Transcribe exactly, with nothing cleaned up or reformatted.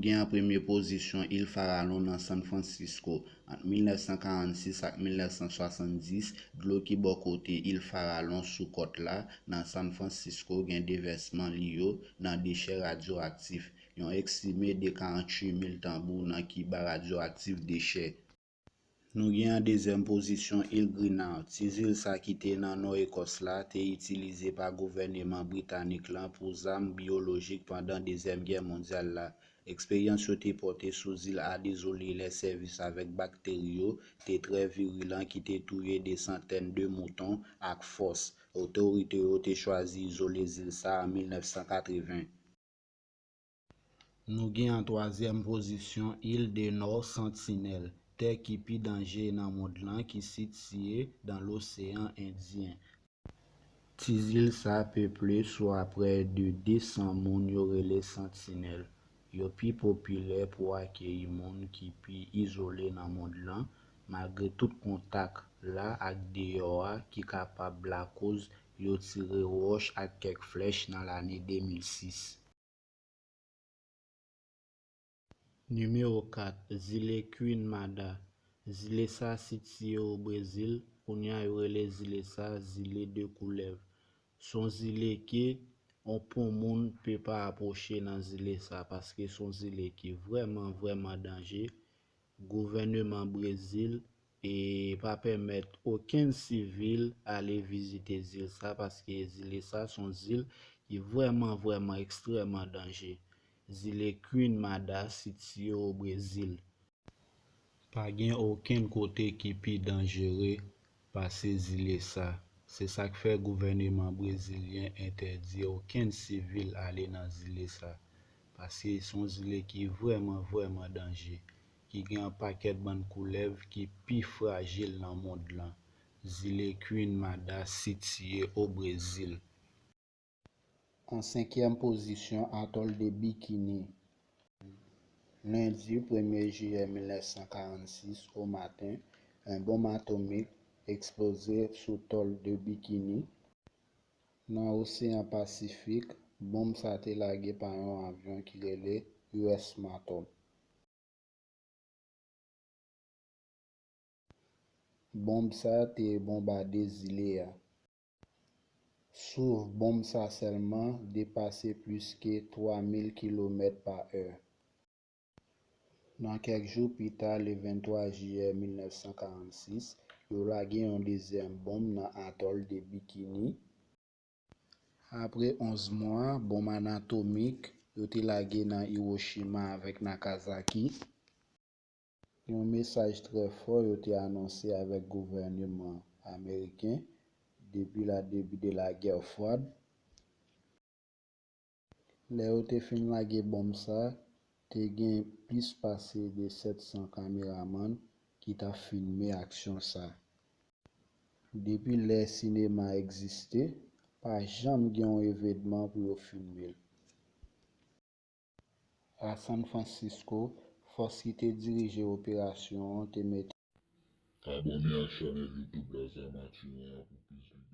Gen an premye pozisyon Il Farallon nan San Francisco. Ant mil nèf san karannsis ak mil nèf san swasanndis, dlo ki bò kote Il Farallon sou kòt la nan San Francisco gen devèsman li yo nan dechè radyoaktif. Yon estime de karanntuit mil tanbou nan Kiba radyoaktif dechè. Nou gen an dezyèm pozisyon Il Grinnard. Ti zil sa ki te nan nò Ekòs la te itilize pa gouvèneman britanik lan pou zam byolojik pandan Dezyèm Gè Mondyal la. Eksperyans yo te pòte sou zil a dezole lè sèvis avèk bakteri yo te trè virilan ki te touye de santèn de mouton ak fòs. Otorite yo te chwazi izole zil sa an mil nèf san katreven. Nou gen an twazyèm pozisyon Il de Nò Santinèl, tè ki pi danje nan mond lan ki sitiye dan Loseyan Endyen. Ti zil sa peple sou aprè de de san moun yo rele santinèl. Yo pi popilè pou akeyi moun ki pi izole nan mond lan, malgre tout kontak la ak deyò a ki kapab lakoz yo tire wòch ak kèk flèch nan lane de mil sis. Nimewo kat, Zile Queen Mada. Zile sa sitiye o Brezil, kounye a yo rele zile sa Zile de Koulèv. Se yon zile ke onpon moun pe pa apwoche nan zile sa, paske se yon zile ki vrèman, vrèman danje. Gouvèneman Brezil e pa pèmèt okenn sivil ale vizite zil sa, paske zile sa se yon zil ki vrèman, vrèman ekstrèman danje. Zile Queen Mada sitiye o Brezil. Pa gen okenn kote ki pi danjere pase zile sa. Se sa k fè gouvèneman brezilyen entèdi okenn sivil ale nan zile sa, paske se yon zile ki vrèman, vrèman danje, ki gen yon pakèt bann koulèv ki pi frajil nan mond lan. Zile Queen Mada sitiye o Brezil. An senkyèm pozisyon, Atòl de Bikini. Lendi premye jiyè mil nèf san karannsis o maten, yon bonm atomik eksploze sou tòl de Bikini, nan Oseyan Pasifik. Bonm sa te lage pa yon avyon ki rele U S Mator. Bonm sa te bonbade zile a. Souf bonm sa sèlman depase plis ke twa mil kilomèt pa è. Nan kèk jou pita, le venntwa jiyè mil nèf san karannsis, yo lage yon dezyèm bonm nan atòl de Bikini. Apre onz mwa, bonm anatomik yo te lage nan Hiroshima avèk Nagasaki. Yon mesaj trè fò yo te anonse avèk gouvèneman ameriken depi la debi de la guerre froide. Lè yo te fin lage bonm sa, te gen plis pase de sèt san kameramann ki t ap filme aksyon sa. Depi lè sinema egziste, pa janm gen yon evènman pou yo filme l. A San Francisco, fòs ki te dirije operasyon an te mete. Abòne ak chanèl YouTube Lazarre Mathurin an pou plis videyo.